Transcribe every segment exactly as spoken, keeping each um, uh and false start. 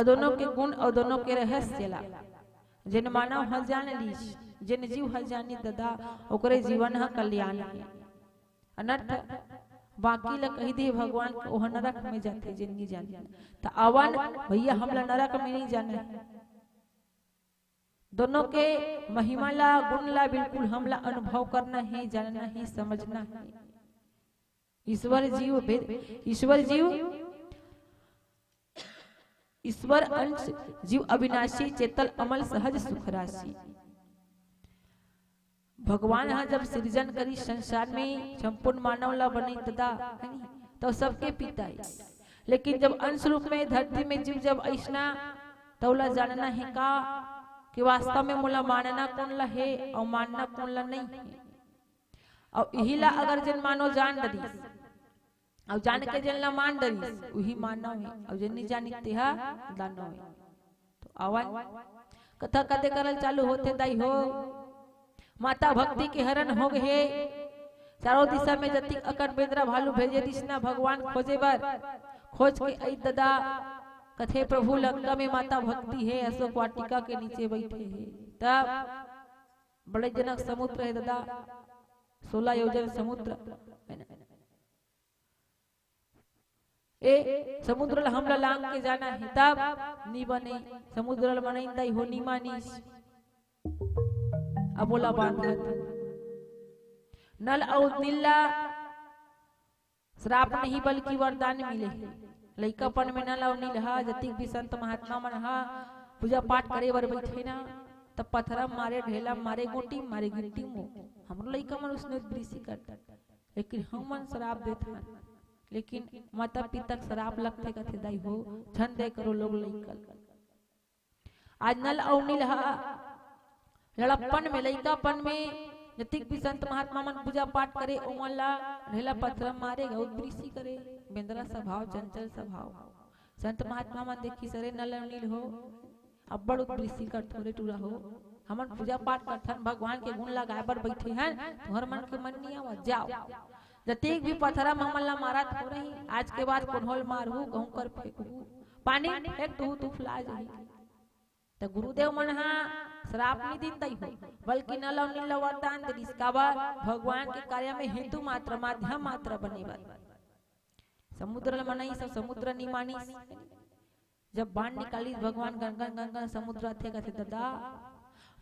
दोनों के गुण अउ दोनों के रहस्य ला जेन मानव ह जान लीस, जेन जीव ह जानी ददा, ओकरे जीवन ह कल्याण हे। अनर्थ बाकी ल कहि दे भगवान के, ओह नरक में जाथे जेन नी जानी। त आवन भैया, हमला नरक में नी जाना हे। दोनों के महिमा ला, गुण ला बिल्कुल हमला अनुभव करना हे, जानना हे, समझना हे। ईश्वर जीव भेद, ईश्वर जीव, ईश्वर अंश जीव अविनाशी, चेतल अमल सहज सुख राशि। भगवान ह जब सिरजन करिस संसार में संपूर्ण मानव ला बनई ददा, है नी? त सबके पिता हे। लेकिन जब अंश रूप में धरती में जीव जब अइसना, त ओला जानना हे का कि वास्तव में मोला मानना कोन ला हे अउ मानना कोन ला नहीं हे। अउ इही ला अगर जेन मानव जान डरिस, अउ जान के जेन ला मान डरिस, उही मानव हे, अउ जेन नी जानी तेहा दानव हे। तो आवन कथा कदे करल चालू होथे दाई हो। माता भक्ति के हरण हो गे हे। चारों दिशा में जतिक अकन बेंदरा भालू भेजे दिस ना भगवान खोजे बर। खोज के अई ददा, कथे प्रभु लंका में माता भक्ति हे, अशोक वाटिका के नीचे बइठे हे। तब बड़े जनक समुद्र हे ददा, सोलह योजन समुद्र, है ना? ए समुद्र ला हमला लांग के जाना हे, तब नी बने। समुद्र ला मनई दाई हो नी मानिस। अब ओला बांधत नल अउ नील ला श्राप नहीं बल्कि वरदान मिले हे। लइकापन में नल अउ नील हा जतिक भी संत महात्मा मन हा पूजा पाठ करे बर बइठे ना, तब पथरा मारे, ढेला मारे, गोटी मारे, गिट्टी मो। हमरो लइका मन उसने दृष्टि करता, लेकिन हमन श्राप देथन। लेकिन माता पिता के श्राप लगथे कथे दाई हो, झन दे करो लोग लइका। आज नल अउ नील हा लड़प्पन में, लइकापन में जतिक भी संत महात्मा मन पूजा पाठ करे, ओमन ला ढेला पथरा मारे, गौ दृष्टि करे, बेंदरा स्वभाव, चंचल स्वभाव। संत महात्मा मन देखिस रे नल अउ नील हो, अब्बड़ उद्दृष्टि करथो रे टूरा हो। हमन पूजा पाठ करथन, भगवान के गुण ला गाय बर बइठे हन, तुहर मन के मन नी आवत, जाव। जतिक भी पथरा म हमन ला मारत हो रही, आज के बाद कोन्हो ल मारहू, कहूं कर फेंकहू, पानी फेंक दूहू, तुफला जही। त गुरुदेव मन हा श्राप नी दिन दाई हो, बल्कि नल अउ नील ला वरदान दे दिस। काबर? भगवान के कार्य में हेतु मात्र, माध्यम मात्र बने बर। समुद्र ल मनई सब समुद्र नी मानिस। जब बाण निकालिस भगवान, गनगन गनगन समुद्र अथे, कथे, "ददा,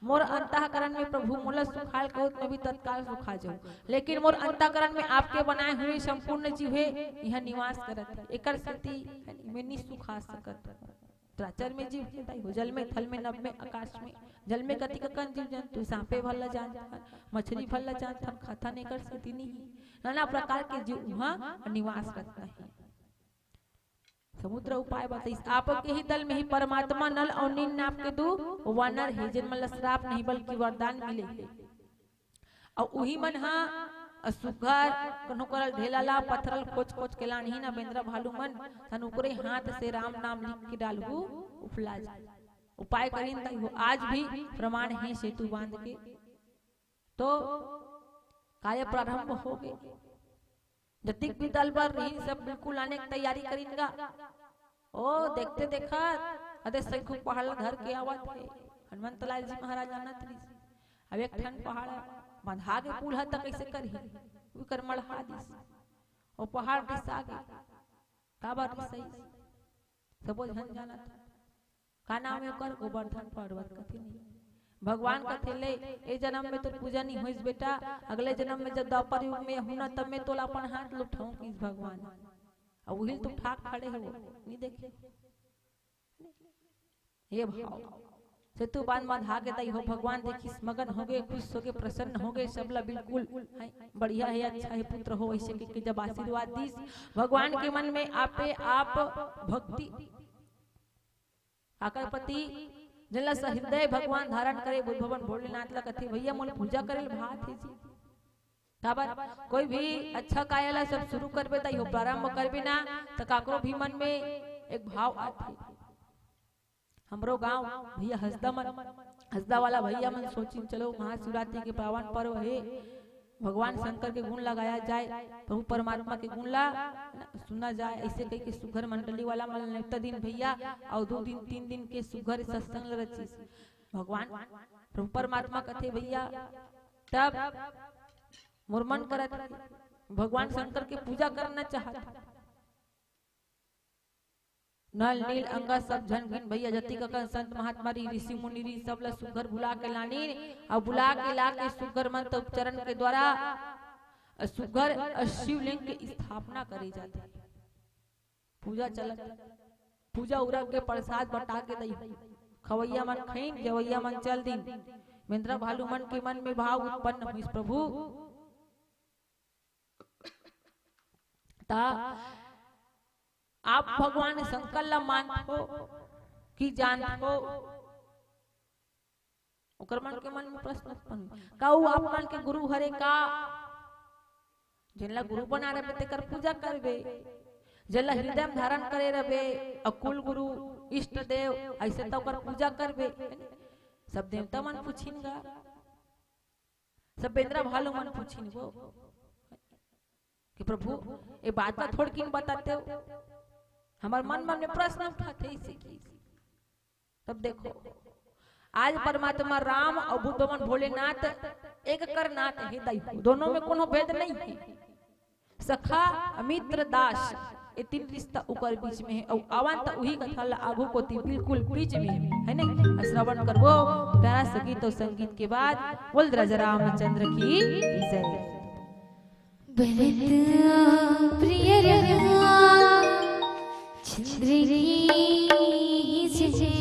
मोर अंतःकरण में प्रभु मोला सुखाल कहूत, मैं भी तत्काल सुखा जाऊं, लेकिन मोर अंतःकरण में आपके बनाए हुए संपूर्ण जीव हे, इहां निवास करत हे, एकर सेती मैं नी सुखा सकत हूं। चराचर में जीव हे दाई हो, जल में, थल में, नभ में, आकाश में, जल में कतिक अकन जीव जंतु, सांपे भर ल जानथन, मछरी भर ल जानथन, खाथन, एकर सेती नी हे, नाना प्रकार के जीव उहां निवास करत हे।" समुद्र उपाय बताइस, "आपके ही दल में ही परमात्मा नल अउ नील नाम के दू वानर हे, जेन मन ल श्राप नहीं बल्कि वरदान मिले हे। अउ उही मन हा सुघर कन्हो करल ढेला ला, पथरा ल खोज खोज के लानही ना बेंदरा भालू मन, तहन ओकरे हाथ से राम नाम लिख के डालहू, उफला जाय।" उपाय करिन दाई हो, आज भी प्रमाण हे सेतु बांध के। तो कार्य प्रारंभ हो गे। जतिक भी दल बर रहिन, सब बिल्कुल आने के तैयारी करिन गा। ओ, देखते देखत, अदे सैखू पहाड़ ला धर के आवत हे। हनुमंत लाल जी महाराज जानत रहिस। अब एक ठन पहाड़ बंधा के पुल ह, त कइसे करही? उकर मड़हा दिस। ओ पहाड़ रिसा गे। काबर रिसइस? सबो झन जानत हे। का नाम हे ओकर? गोवर्धन पर्वत कथे नहीं। भगवान कथे, "ले, ए जन्म में तोर पूजा नहीं होइस बेटा, अगले जन्म में जब द्वापर युग में हूं ना, तब मैं तोला अपन हाथ ल उठाऊं," किस भगवान। अउ उहिल तो ठाक खड़े हो, नहीं देखे। ये भाव। सेतु बांध म धागे दाई हो, भगवान देखिस, मगन हो गे, खुश हो गे, प्रसन्न हो गे, सबला बिल्कुल, हैं, बढ़िया हे, अच्छा हे, पुत्र हो, ऐसे के, के जब आशीर्वाद दिस, भगवान के मन में आपे आप भक्ति काकर प्रति, जेला सहृदय भगवान धारण करे, बुद्ध भगवान भोलेनाथ ला कथे, "भैया, मोला पूजा करे ल भात हे जी।" काबर, कोई भी अच्छा कार्य ला सब शुरू करबे, त इहो प्रारंभ करबे ना, त काकरो भी मन में एक भाव आथे। हमरो गांव भैया हसदा मन, हसदा वाला भैया मन सोचिन, चलो महाशिवरात्रि के पावन पर्व हे, भगवान शंकर के गुण ला गाया जाए, प्रभु परमात्मा के गुण ला सुना जाए। अइसे कहिके सुघर मंडली वाला मन नेवता दिन भैया, अउ दू दिन तीन दिन के सुघर सत्संग ला रचिस। भगवान प्रभु परमात्मा कथे, "भैया, तब मोर मन करत हे, भगवान शंकर के पूजा करना चाहत हे।" नल नील अंगद सब झन घिन भैया, जतिक अकन संत महात्मा री, ऋषि मुनि री, सब ला सुघर बुला के लानिन, अउ बुला के ला के सुघर मंत्र उच्चारण के द्वारा सुघर शिवलिंग के स्थापना करे जाथे। पूजा चलत, पूजा उरक के प्रसाद बटा के दई, खवैया मन खइन, जवैया मन चल दिन। बेंदरा भालू मन के मन में भाव उत्पन्न होइस, "प्रभु, ता आप भगवान शंकर ला मानथो कि जानथो?" ओकर मन के मन में प्रश्न उत्पन्न होइस, "का वो आप मन के गुरु हरे का?" जेन ला गुरु बना रबे, तेकर पूजा करबे। जेन ला हृदय में धारण करे रबे, अकुल गुरु, इष्ट देव, अइसे त ओकर पूजा करबे। सब देवता मन पूछिन गा, सब बेंदरा भालू मन पूछिन वो कि, "प्रभु, ए बात ला थोड़किन बताते हो, हमर मन मन में प्रश्न उठाथे अइसे कि।" तब देखो, आज परमात्मा राम अउ बुद्ध मन भोलेनाथ एक कर नाथ हे दाई, दोनों में कोनो भेद नहीं हे। सखा, मित्र, दास, ये तीन रिश्ता ओकर बीच में हे। अउ आवन त उही कथा ला आगू कोती बिल्कुल बीच में, है नहीं? श्रवण करबो प्यारा संगीत अउ संगीत के बाद। बोल राजा रामचंद्र की जय। बरत प्रिय रहा चंद्र की जय।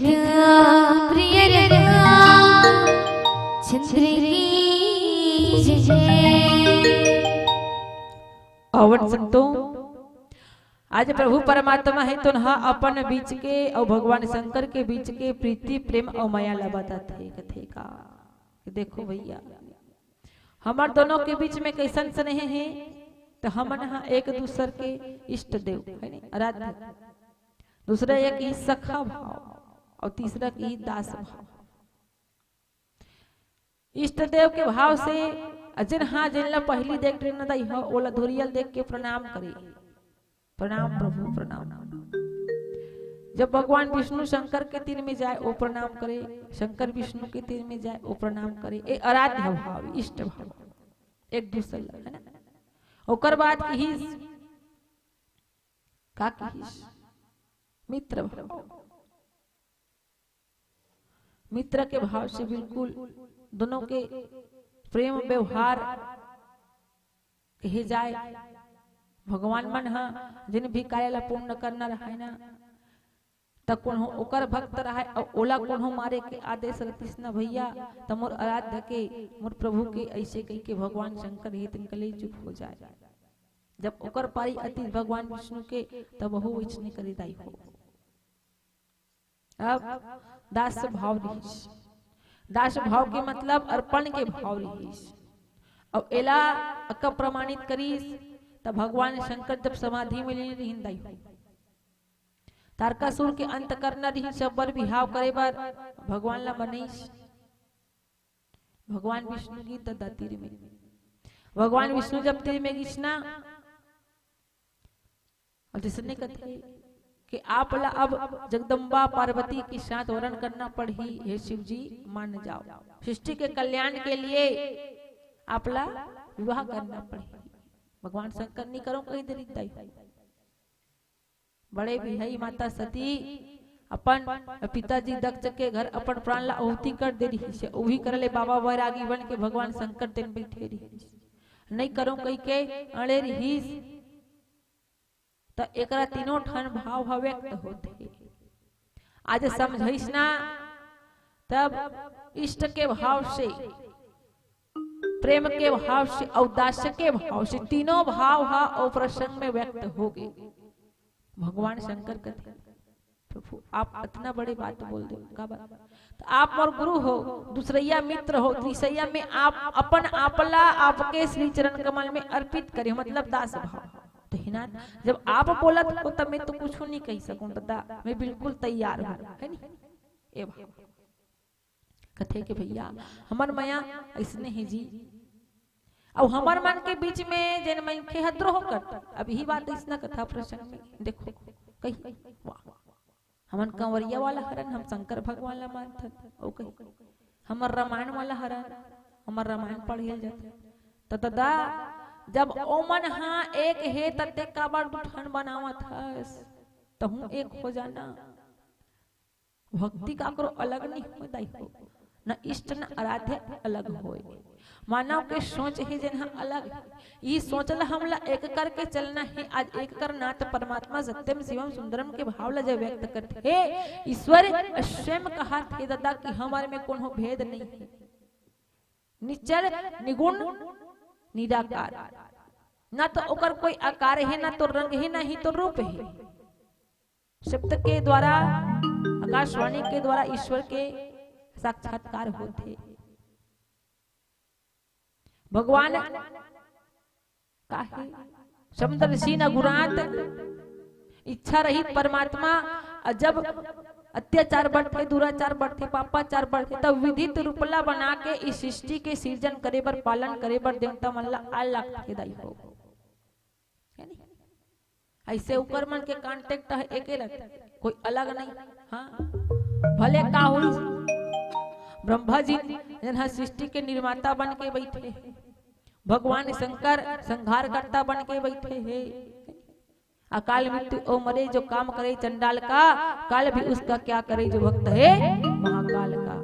प्रिय रंगा चंद्र की जय। अवन संतो, आज प्रभु परमात्मा हे तो ह अपन बीच के अउ भगवान शंकर के बीच के प्रीति, प्रेम अउ मया ला बताथे। कथे का, देखो भैया, हमर दोनों के बीच में कैसन स्नेह हे, तो हमन ह एक दूसर के इष्ट देव, है नी, आराध्य। दूसरा एक ही सखा भाव, अउ तीसरा की दास भाव। इष्ट देव के भाव से अजन हा जेन ला पहली देख रहे न दाई हो, ओला धुरियल देख के प्रणाम करे। प्रणाम प्रभु, प्रणाम। जब भगवान विष्णु शंकर के तीर में जाए, ओ प्रणाम करे। शंकर विष्णु के तीर में जाए, ओ प्रणाम करे। ए आराध्य भाव, इष्ट भाव, एक दूसर ला, है ना? ओकर बाद किहिस, का किहिस? मित्र भाव। मित्र के भाव से बिल्कुल दोनों के प्रेम व्यवहार कहे जाए। भगवान मन ह जिन भी कार्य ला पूर्ण करना रहय ना, त कोनो ओकर भक्त रहय अउ ओला कोनो मारे के आदेश रतिस न भैया, त मोर आराध्य के, मोर प्रभु के ऐसे कहि के भगवान शंकर हे तिनका ले चुप हो जाए। जब ओकर पारी अतीत भगवान विष्णु के, तब वहू वैसने करे दाई हो। अब दास भाव रिहिस। दास भाव के मतलब अर्पण के भाव रिहिस। अउ एला अका प्रमाणित करिस, त भगवान शंकर जब समाधि में लीन रिहिन दाई हो, तारकासुर के अंत करना रिहिस, सब बर बिहाव करे बर भगवान ला बनइस। भगवान विष्णु गिस ददा तीर में। भगवान विष्णु जब तीर में गिस ना, अउ जइसने कथे कि आप ला अब जगदम्बा पार्वती के साथ वरण करना पड़ही, हे शिव जी, मान जाओ। सृष्टि के कल्याण के लिए आप ला विवाह करना पड़ही। भगवान शंकर नी करो कहि दे रिहिस दाई। बड़े बिहाई माता सती अपन पिताजी दक्ष के घर अपन प्राण ला आहुति कर दे रिहिस हे। उही करा ले बाबा वैरागी बन के भगवान शंकर तेन बइठे रिहिस। नइ करो कहि के अड़े रिहिस। त एकरा तीनों ठन भाव ह व्यक्त होथे। आज समझइस ना, तब इष्ट के भाव से, प्रेम के भाव से अउ दास के भाव से, तीनों भाव ह ओ प्रसंग में व्यक्त होगे। भगवान शंकर कथे, प्रभु, आप अतना बड़े बात बोल दे, का बात? त आप मोर गुरु हो, दूसरइया मित्र हो, तीसरइया में आप अपन आप ला आपके श्री चरण कमल में अर्पित करे हो, मतलब दास भाव। त हे ना, जब आप बोलत हो, त मैं तो कुछू नहीं कहि सकूं, ददा, मैं बिल्कुल तैयार हूं, है नी? ए भाव। कथे के भैया, हमर मया अइसने हे जी। अउ हमर मन के बीच में जेन मनखे ह द्रोह करथे, अब इही बात अइसना कथा प्रसंग में देखो, कही, वाह, हमन कंवरिया वाला हरन, हम शंकर भगवान ला मानथन, ओ कही, हमर रामायण वाला हरन, हमर रामायण पढ़े ल जाथे। त ददा, जब ओमन ह एक हे, त तें काबर दू ठन बनावत हस? तहूं एक हो जाना। भक्ति काकरो अलग नहीं होय दाई हो, न इष्ट न आराध्य अलग होय। मानव के सोच हे जेन ह अलग हे। ई सोच ल हमला एक करके चलना हे। आज एक करना त परमात्मा सत्यम शिवम सुंदरम के भाव ल जब व्यक्त करथे, ईश्वर स्वयं कहत हे ददा कि हमर में कोनो भेद नहीं हे। निचल निगुण निराकार, ना तो ओकर कोई आकार हे, ना तो रंग हे, ना ही तो रूप हे। शब्द के द्वारा, आकाशवाणी के द्वारा ईश्वर के साक्षात्कार होथे। भगवान काहे समदर्शी न गुणात, इच्छा रहित परमात्मा, अ जब अत्याचार बढ़थे, दुराचार बढ़थे, पापाचार बढ़थे, तब विधित रूपला बना के इस सृष्टि के सृजन करे बर, पालन करे बर देवता मन ला आए लागथे दाई हो। है नी? ऐसे ऊपर मन के कॉन्टैक्ट है एके रथ, कोई अलग नहीं। हाँ, भले का हुई, ब्रह्मा जी जेन ह सृष्टि के निर्माता बन के बैठे हे, भगवान शंकर संहारकर्ता बन के बैठे हे। अकाल मृत्यु ओ मरे जो काम करे चंडाल का, काल भी उसका क्या करे जो भक्त है महाकाल का।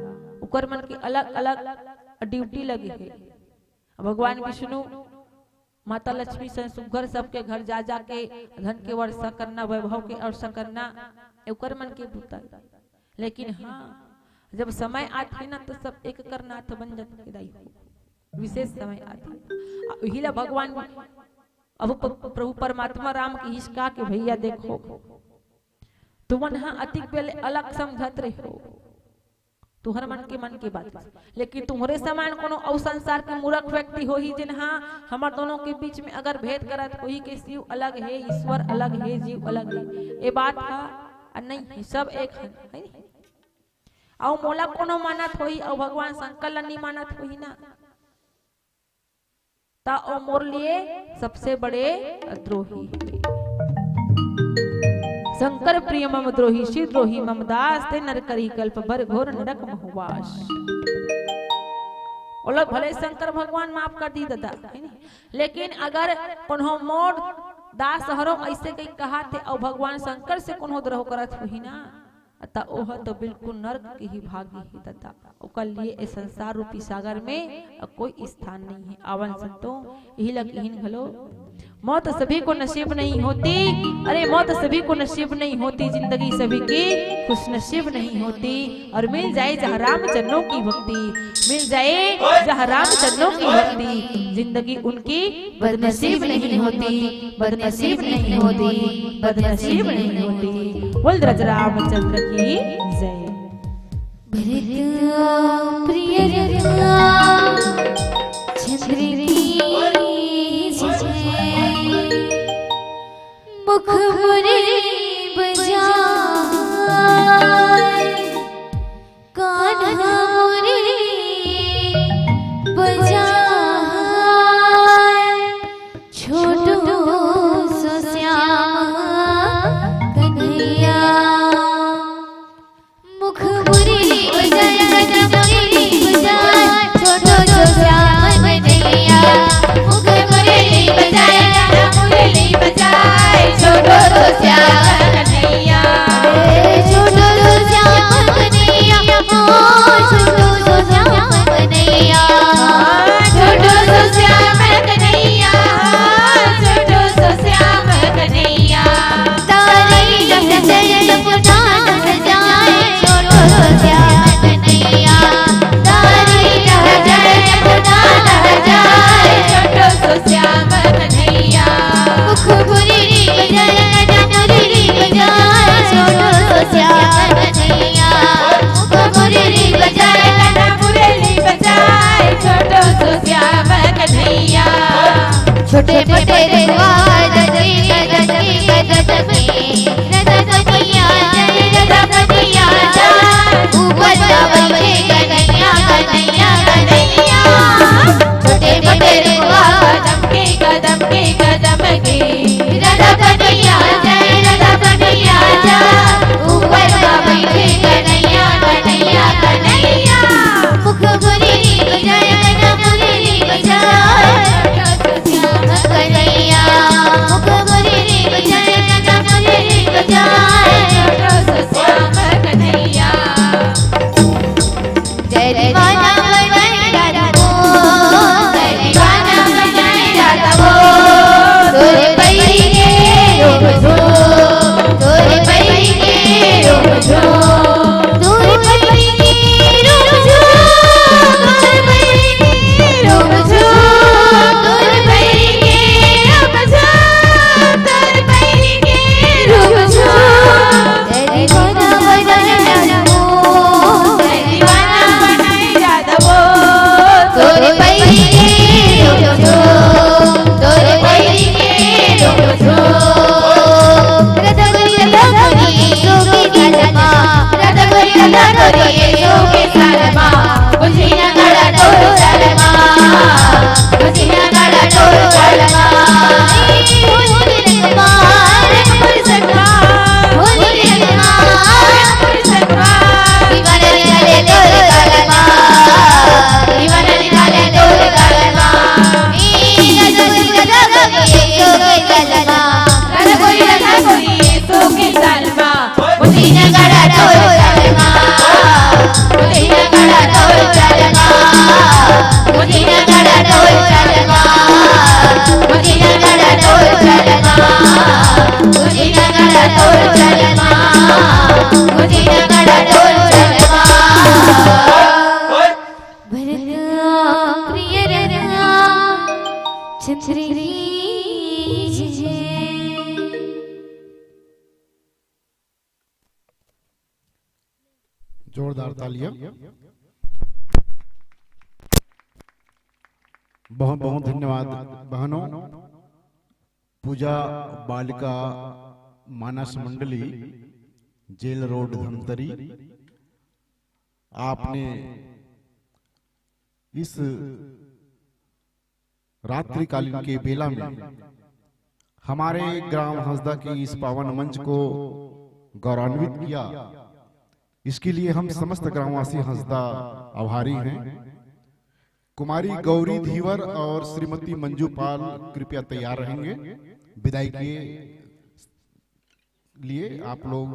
उकर मन के अलग-अलग ड्यूटी लगे हे। भगवान विष्णु माता लक्ष्मी सन सुघर सबके घर जा जाके धन के वर्षा करना, वैभव के वर्षा करना, उकर मन के बूता। लेकिन हाँ, जब समय आथे ना, तो सब एक कर नाथ बन जाथे दाई हो। विशेष समय आथे। आ, उही ला भगवान अब प-, प्रभु परमात्मा राम कहिस का कि भैया देखो, तुमन ह अतिक बेले अलग समझत रहे हो, तुहर मन के मन के बात, लेकिन तुम्हरे समान कोनो अउ संसार के मूर्ख व्यक्ति होही, जेन ह हमर दोनों के बीच में अगर भेद करत होही कि शिव अलग हे, ईश्वर अलग हे, जीव अलग हे, ए बात ह नहीं हे, सब एक हन, है नहीं? अउ मोला कोनो मानत होही अउ भगवान शंकर ला नहीं मानत होही ना, त ओ मोर लिए सबसे बड़े द्रोही हे। शंकर प्रिय मम द्रोही, शिव द्रोही मम दास, ते नर करी कल्प भर घोर नरक महवास। ओ लोग भले शंकर भगवान माफ कर दी दादा, है नी? लेकिन अगर कोनो मोर दास हरो ऐसे कहीं कहा थे और भगवान शंकर से कोनो द्रोह करत होही ना, त ओह तो बिल्कुल नरक के ही भागी हे दादा। ओकर लिए ए संसार रूपी सागर में कोई स्थान नहीं है। आवन संतो, यही लग इहिन घलो। मौत सभी को नसीब नहीं होती, अरे मौत सभी को नसीब नहीं होती, जिंदगी सभी की खुश नसीब नहीं होती। और मिल जाए जहाँ राम चरणों की भक्ति, मिल जाए जहाँ राम चरणों की भक्ति, जिंदगी उनकी बदनसीब नहीं होती, बदनसीब नहीं होती, बदनसीब नहीं होती। बोल रज रामचंद्र की जय। भरत प्रिय रघुआ चंद्र की जय। मुख मुरली बजाए कान्हा मुरली बजाए, छोटो सो श्याम कन्हैया। मुख मुरली बजाए, कान्हा मुरली बजाए, छोटो सो श्याम कन्हैया। मुख मुरली बजाए, कान्हा मुरली बजाए, छोटो सो श्याम कन्हैया। ए, छोटो सो श्याम कन्हैया, ओ, छोटो सो श्याम कन्हैया। छोटो सो श्याम कन्हैया, छोटो सो श्याम कन्हैया। तारी लहर जब उड़ान सजाए, छोटो सो श्याम कन्हैया। तारी लहर जब उड़ान सजाए, छोटो सो श्याम कन्हैया। मुख मुरली बजाए, कान्हा मुरली बजाए, छोटो सो श्याम कन्हैया। मुख मुरली बजाए, कान्हा मुरली बजाए, छोटो सो श्याम कन्हैया। छोटे मोटे रुआ गजब के, गजब के, गजब के। राधा कन्हैया जय, राधा कन्हैया जय। ऊपर बाबा के कन्हैया, कन्हैया, कन्हैया। छोटे मोटे रुआ गजब के, गजब के, गजब के। राधा कन्हैया जय, राधा कन्हैया जय। ऊपर बाबा के कन्हैया, कन्हैया, कन्हैया। मुख मुरली बजाए, कान्हा मुरली बजाए। श्याम कन्हैया, मुख मुरली बजाए, कान्हा मुरली बजाए। श्याम कन्हैया। जय दीवाना बनाए राधा को, जय दीवाना बनाए राधा को। तोरे पैरी के रोक दो, तोरे पैरी के रोक दो। तोरे पैरी के रोक दो, तोरे पैरी के रोक दो, तोरे पैरी के रोक दो, तोरे पैरी के रोक दो। जय दीवाना बनाए राधा को, जय दीवाना बनाए राधा को। तोरे पैरी के रोक दो, तोरे पैरी के रोक दो। राधा गोरी, राधा गोरी, सो के सालमा। राधा गोरी, राधा गोरी, सो के सालमा। बुझी ना गड़ा तोर सालमा। बुझी ना गड़ा तोर सालमा। होली रे कुमार, रंगपुर सलमा। होली रे कुमार, रंगपुर सलमा। दीवाना निकाले तोर सालमा। दीवाना निकाले तोर सालमा। ए, राधा गोरी, राधा गोरी, सो के सालमा। राधा गोरी, राधा गोरी, सो के सालमा। बुझी ना गड़ा तोर सालमा। बुझी ना गड़ा तोर सालमा। बुझी ना गड़ा तोर सालमा। बुझी ना गड़ा तोर सालमा। बुझी ना गड़ा तोर सालमा। बुझी ना गड़ा तोर जोरदार तालियां। बहुत बहुत धन्यवाद बहनों। पूजा बालिका मानस मंडली, जेल रोड धमतरी, आपने इस रात्रिकालीन के बेला में हमारे ग्राम हंसदा के इस पावन मंच को गौरवान्वित किया। इसके लिए हम समस्त ग्रामवासी हंसदा आभारी हैं। कुमारी गौरी धीवर और श्रीमती मंजू पाल कृपया तैयार रहेंगे विदाई के लिए। आप लोग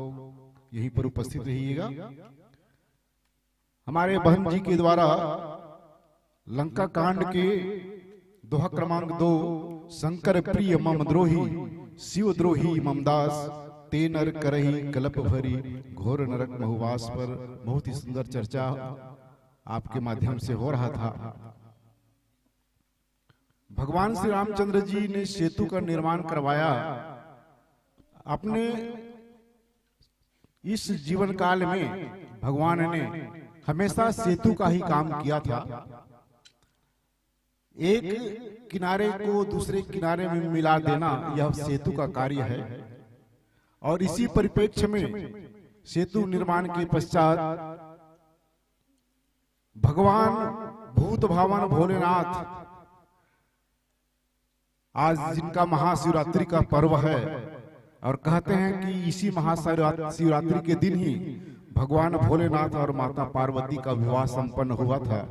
यहीं पर उपस्थित रहिएगा। हमारे बहन जी के द्वारा लंका कांड के दोहा क्रमांक दो, शंकर प्रिय मम द्रोही, शिव द्रोही मम दास, ते नर करही कलप भरी, घोर नरक महुवास पर बहुत ही सुंदर चर्चा आपके माध्यम से हो रहा था। भगवान श्री रामचंद्र जी ने सेतु का निर्माण करवाया। अपने इस जीवन काल में भगवान ने हमेशा सेतु का ही काम किया था। एक किनारे को दूसरे किनारे में मिला देना, यह सेतु का कार्य है। और इसी परिप्रेक्ष्य में सेतु निर्माण के पश्चात भगवान भूत भावन भोलेनाथ आज जिनका महाशिवरात्रि का पर्व है और कहते हैं कि इसी महाशिवरात-, शिवरात्रि के दिन ही भगवान भोलेनाथ और माता पार्वती का विवाह संपन्न हुआ था।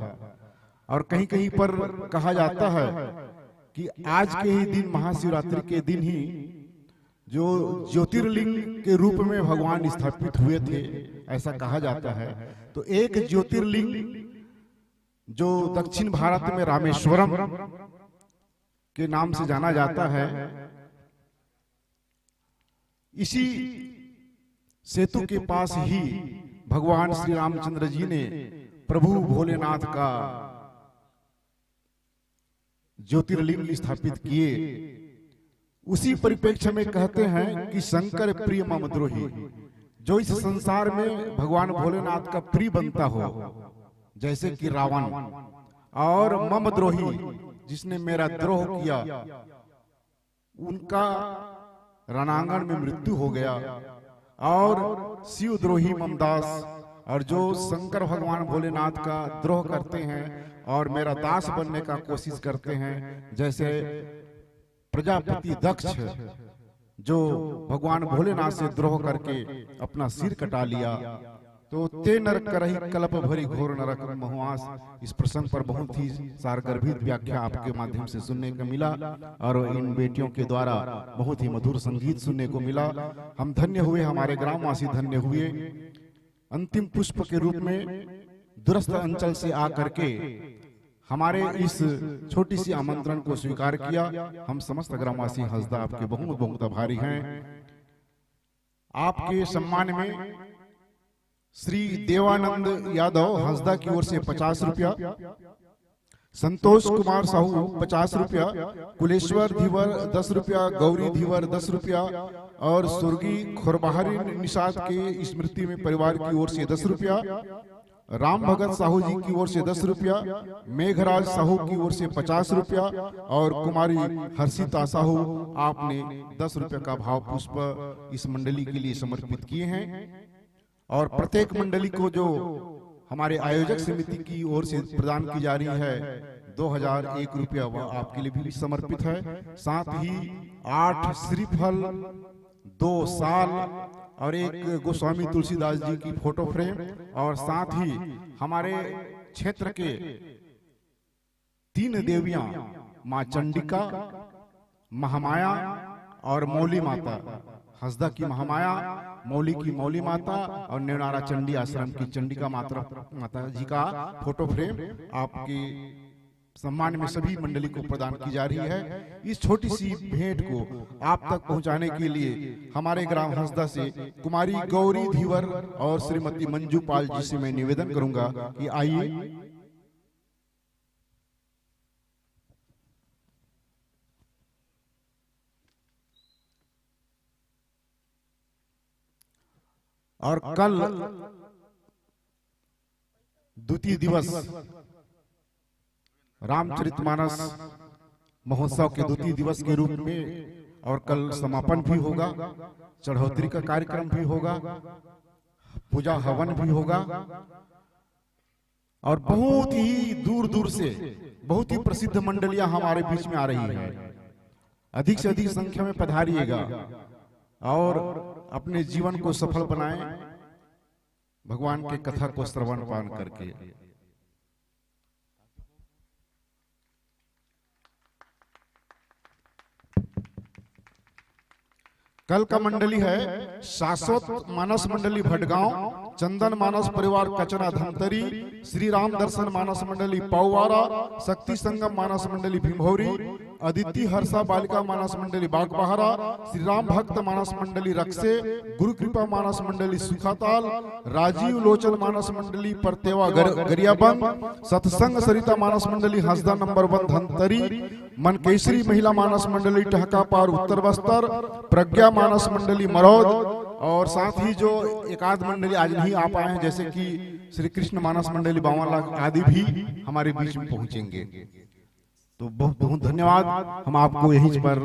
और कहीं कहीं पर कहा जाता है कि आज के ही दिन, महाशिवरात्रि के दिन ही जो ज्योतिर्लिंग के रूप में भगवान स्थापित हुए थे, ऐसा कहा जाता है। तो एक ज्योतिर्लिंग जो दक्षिण भारत में रामेश्वरम के नाम से जाना जाता है, इसी सेतु के पास ही भगवान श्री रामचंद्र जी ने प्रभु भोलेनाथ का ज्योतिर्लिंग स्थापित किए। उसी परिप्रेक्ष्य में कहते हैं कि शंकर प्रिय मम द्रोही, जो इस संसार में भगवान भोलेनाथ का प्रिय बनता हो, जैसे कि रावण, और मम द्रोही, जिसने मेरा द्रोह किया, उनका रणांगण में मृत्यु हो गया। और शिव द्रोही मम दास, और जो शंकर भगवान भोलेनाथ का द्रोह करते हैं और मेरा दास बनने का कोशिश करते हैं, जैसे प्रजापति दक्ष, जो भगवान भोलेनाथ से द्रोह करके अपना सिर कटा लिया, तो ते नर करही कलप भरी घोर नरक महुआस। इस प्रसंग पर बहुत ही सारगर्भित व्याख्या आपके माध्यम से सुनने को मिला और इन बेटियों के द्वारा बहुत ही मधुर संगीत सुनने को मिला। हम धन्य हुए, हमारे ग्रामवासी धन्य हुए। अंतिम पुष्प के रूप में दूरस्थ अंचल से आकर के हमारे इस छोटी सी आमंत्रण को स्वीकार किया। हम समस्त ग्रामवासी हंसदा आपके बहुत बहुत आभारी हैं। आपके सम्मान में श्री देवानंद यादव हंसदा की ओर से पचास रुपया, संतोष कुमार साहू पचास रुपया, कुलेश्वर धीवर दस रुपया, गौरी धीवर दस रुपया और स्वर्गीय खोरबहारी निषाद के स्मृति में परिवार की ओर से दस रुपया, राम भगत साहू जी की ओर से दस रुपया, मेघराज साहू की ओर से पचास रुपया और कुमारी हर्षिता साहू, आपने दस रुपया का भाव पुष्प इस मंडली के लिए समर्पित किए हैं। और प्रत्येक मंडली को जो हमारे आयोजक समिति की ओर से प्रदान की जा रही है दो हजार एक रुपया, वह आपके लिए भी समर्पित है। साथ ही आठ श्रीफल, दो साल और एक गोस्वामी तुलसीदास जी की फोटो फ्रेम और साथ ही हमारे क्षेत्र के तीन देवियां, मां चंडिका, महामाया और मौली माता, हंसदा की महामाया, मौली की मौली माता और नेवनारा चंडी आश्रम की चंडिका माता, माता जी का फोटो फ्रेम आपके सम्मान में सभी मंडली को प्रदान की जा रही है। इस छोटी सी भेंट को आप तक पहुंचाने के लिए हमारे ग्राम हंसदा से कुमारी गौरी धीवर और श्रीमती मंजू पाल जी से मैं निवेदन करूंगा कि आइए। और कल द्वितीय दिवस रामचरितमानस महोत्सव के द्वितीय दिवस के रूप में, और कल समापन भी होगा, चढ़ोतरी का कार्यक्रम भी होगा, पूजा हवन भी होगा, और बहुत ही दूर दूर से बहुत ही प्रसिद्ध मंडलियां हमारे बीच में आ रही है। अधिक से अधिक संख्या में पधारिएगा और अपने जीवन को सफल बनाएं भगवान के कथा को श्रवण पान करके। कल का मंडली है शाश्वत मानस मंडली भटगांव, चंदन मानस परिवार कचना धमतरी, श्री राम दर्शन मानस मंडली पौवारा, शक्ति संगम मानस मंडली भिंभौरी, अदिति हर्षा बालिका मानस मंडली बागबहरा, श्री राम भक्त मानस मंडली रक्से, गुरु कृपा मानस मंडली सुखाताल, राजीव लोचन मानस मंडली परतेवा गर-, गरियाबंद, सत्संग सरिता मानस मंडली हंसदा नंबर वन धमतरी, मनकेश्वरी महिला मानस मंडली टहकापार उत्तर बस्तर, प्रज्ञा मानस मंडली मरौद, और साथ ही जो एक आध मंडली आज नहीं आ पाए हैं, जैसे कि श्री कृष्ण मानस मंडली बावन लाख आदि भी हमारे बीच में पहुंचेंगे। तो बहुत बहुत धन्यवाद। हम आपको यहीं पर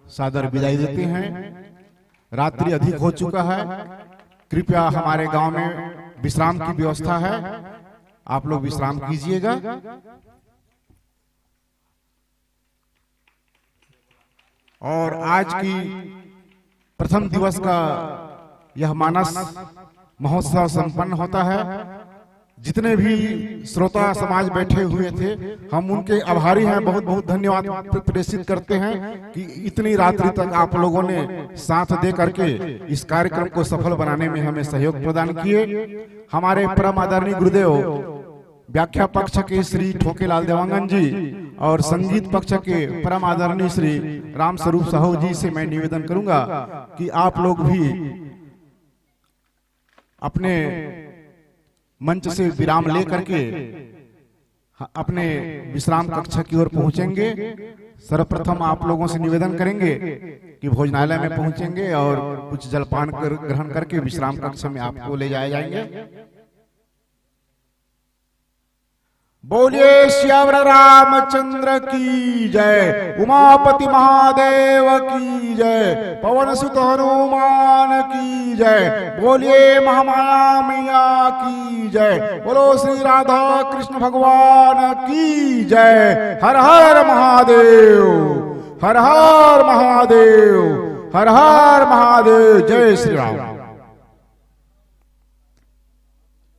सादर विदाई देते हैं। रात्रि अधिक हो चुका है, कृपया हमारे गांव में विश्राम की व्यवस्था है, आप लोग विश्राम कीजिएगा। और आज की प्रथम दिवस का यह मानस महोत्सव संपन्न होता है। जितने भी श्रोता समाज बैठे हुए थे, हम उनके आभारी हैं, बहुत बहुत धन्यवाद प्र-, प्रेषित करते हैं कि इतनी रात्रि तक आप लोगों ने साथ दे करके इस कार्यक्रम को सफल बनाने में हमें सहयोग प्रदान किए। हमारे परम आदरणीय गुरुदेव व्याख्या पक्ष के श्री ठोकेलाल देवांगन जी और संगीत पक्ष के परम आदरणीय श्री राम स्वरूप साहू जी से मैं निवेदन करूंगा कि आप लोग भी अपने मंच से विराम ले करके अपने विश्राम कक्ष की ओर पहुंचेंगे। सर्वप्रथम आप लोगों से निवेदन करेंगे कि भोजनालय में पहुंचेंगे और कुछ जलपान कर, ग्रहण करके विश्राम कक्ष में आपको ले जाए जाएंगे। बोलिए सियावर रामचंद्र की जय, उमापति महादेव की जय, पवन सुत हनुमान की जय, बोलिए महामाया मैया की जय, बोलो श्री राधा कृष्ण भगवान की जय। हर हर महादेव, हर हर महादेव, हर हर महादेव। जय श्री राम।